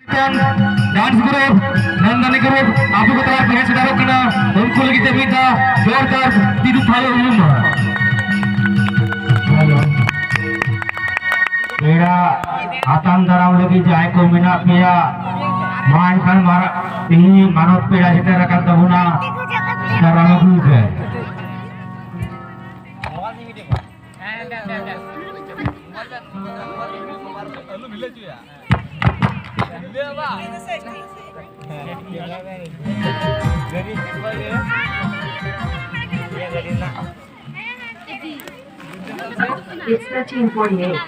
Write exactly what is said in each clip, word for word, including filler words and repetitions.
ᱢᱤᱫᱴᱟᱝ dance group, ᱱᱚᱱᱫᱟᱱᱤ group, ᱟᱵᱚ ᱠᱚ ᱛᱟᱞᱟ ᱨᱮ ᱥᱮᱴᱮᱨᱚᱜ ᱠᱟᱱᱟ᱾ ᱩᱱᱠᱩ ᱞᱟᱹᱜᱤᱫ ᱛᱮ ᱢᱤᱫ ᱫᱷᱟᱣ ᱡᱳᱨᱫᱟᱨ ᱛᱤ ᱛᱷᱟᱭᱚ ᱦᱩᱭᱩᱜ ᱢᱟ᱾ ᱯᱮᱲᱟ ᱟᱛᱟᱝ ᱫᱟᱨᱟᱢ ᱞᱟᱹᱜᱤᱫ ᱡᱟᱦᱟᱸᱭ ᱠᱚ ᱢᱮᱱᱟᱜ ᱯᱮᱭᱟ, ᱢᱟ ᱮᱱᱠᱷᱟᱱ ᱢᱟᱨᱟ-, ᱛᱮᱦᱮᱧ ᱢᱟᱱᱚᱛ ᱯᱮᱲᱟ ᱥᱮᱴᱮᱨ ᱟᱠᱟᱱ ᱛᱟᱵᱚᱱᱟ, ᱫᱟᱨᱟᱢ ᱟᱹᱜᱩᱭ ᱯᱮ᱾ It's thirteen forty-eight.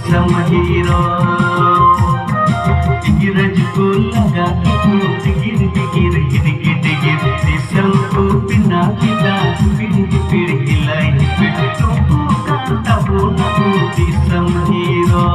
ᱫᱤᱥᱚᱢ ᱦᱤᱨᱳ᱾ ᱤᱝᱨᱮᱡᱽ ᱠᱚ ᱞᱟᱜᱟ ᱠᱮᱫ ᱠᱚ ᱫᱤᱜᱤᱨ ᱫᱤᱜᱤᱨ ᱜᱤᱰᱤᱜᱤᱰᱤ ᱜᱤᱨ᱾ ᱫᱤᱥᱚᱢ ᱠᱚ ᱵᱮᱱᱟᱣ ᱠᱮᱫᱟ ᱯᱤᱲᱦᱤ ᱯᱤᱲᱦᱤ ᱞᱟᱹᱭ ᱯᱮ᱾ ᱱᱩᱠᱩ ᱠᱟᱱ ᱛᱟᱵᱚᱱᱟ ᱠᱚ ᱫᱤᱥᱚᱢ ᱦᱤᱨᱳ᱾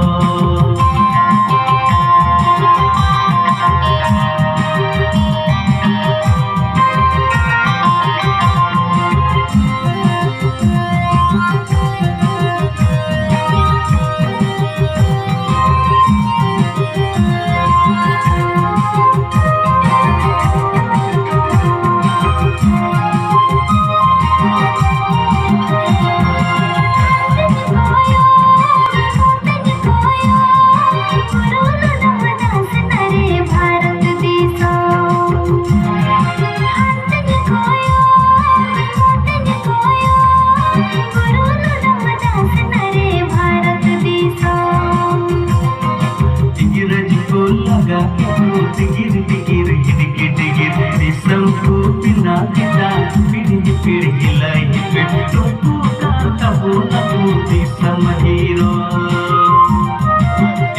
ᱤᱝᱨᱮᱡᱽ ᱠᱚ ᱞᱟᱜᱟ ᱠᱮᱫ ᱠᱚ ᱫᱤᱜᱤᱨ ᱫᱤᱜᱤᱨ ᱜᱤᱰᱤᱜᱤᱰᱤ ᱜᱤᱨ᱾ ᱫᱤᱥᱚᱢ ᱠᱚ ᱵᱮᱱᱟᱣ ᱠᱮᱫᱟ ᱯᱤᱲᱦᱤ ᱯᱤᱲᱦᱤ ᱞᱟᱹᱭ ᱯᱮ᱾ ᱱᱩᱠᱩ ᱠᱟᱱ ᱛᱟᱵᱚᱱᱟ ᱠᱚ ᱫᱤᱥᱚᱢ ᱦᱤᱨᱳ᱾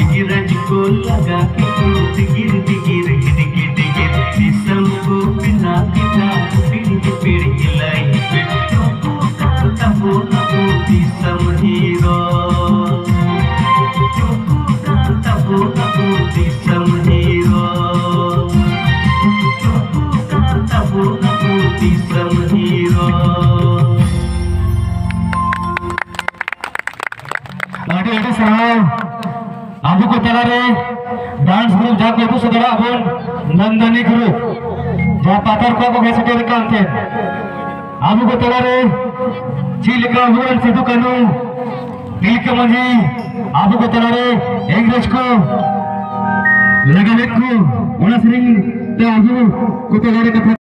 ᱤᱝᱨᱮᱡᱽ ᱠᱚ ᱞᱟᱜᱟ ᱠᱮᱫ ᱠᱚ ᱫᱤᱜᱤᱨ ᱫᱤᱜᱤᱨ ᱜᱤᱰᱤᱜᱤᱰᱤ ᱜᱤᱨ᱾ ᱫᱤᱥᱚᱢ ᱠᱚ ᱵᱮᱱᱟᱣ ᱠᱮᱫᱟ ᱯᱤᱲᱦᱤ ᱯᱤᱲᱦᱤ ᱞᱟᱹᱭ ᱯᱮ᱾ ᱱᱩᱠᱩ ᱠᱟᱱ ᱛᱟᱵᱚᱱᱟ ᱠᱚ ᱫᱤᱥᱚᱢ ᱦᱤᱨᱳ᱾ ᱱᱩᱠᱩ ᱠᱟᱱ ᱛᱟᱵᱚᱱᱟ ᱠᱚ ᱫᱤᱥᱚᱢ ᱦᱤᱨᱳ᱾ ᱱᱩᱠᱩ ᱠᱟᱱ ᱛᱟᱵᱚᱱᱟ ᱠᱚ ᱫᱤᱥᱚᱢ ᱦᱤᱨᱳ᱾ ᱟᱹᱰᱤ ᱟᱹᱰᱤ ᱥᱟᱨᱦᱟᱣ᱾ ᱟᱵᱚ ᱠᱚ ᱛᱟᱞᱟᱨᱮ dance group ᱡᱟᱦᱟᱸ ᱠᱚ ᱩᱫᱩᱜ ᱥᱚᱫᱚᱨᱟᱜ ᱵᱚᱱ, ᱱᱚᱱᱫᱚᱱᱤ group, ᱡᱟᱦᱟᱸ ᱯᱟᱛᱷᱟᱨ ᱠᱚ ᱠᱚ ᱦᱮᱡ ᱥᱮᱴᱮᱨ ᱟᱠᱟᱱ ᱛᱮ, ᱟᱵᱚ ᱠᱚ ᱛᱟᱞᱟᱨᱮ ᱪᱮᱫ ᱞᱮᱠᱟ ᱟᱵᱚᱨᱮᱱ ᱥᱤᱫᱩ ᱠᱟᱹᱱᱦᱩ, ᱛᱤᱞᱠᱟᱹ ᱢᱟᱹᱡᱷᱤ, ᱟᱵᱚ ᱠᱚ ᱛᱟᱞᱟᱨᱮ ᱤᱝᱨᱮᱡᱽ ᱠᱚ ᱞᱟᱜᱟ ᱞᱮᱫ ᱠᱚ, ᱚᱱᱟ ᱥᱮᱨᱮᱧ ᱛᱮ ᱟᱵᱚ ᱠᱚ ᱛᱟᱞᱟᱨᱮ ᱠᱟᱛᱷᱟ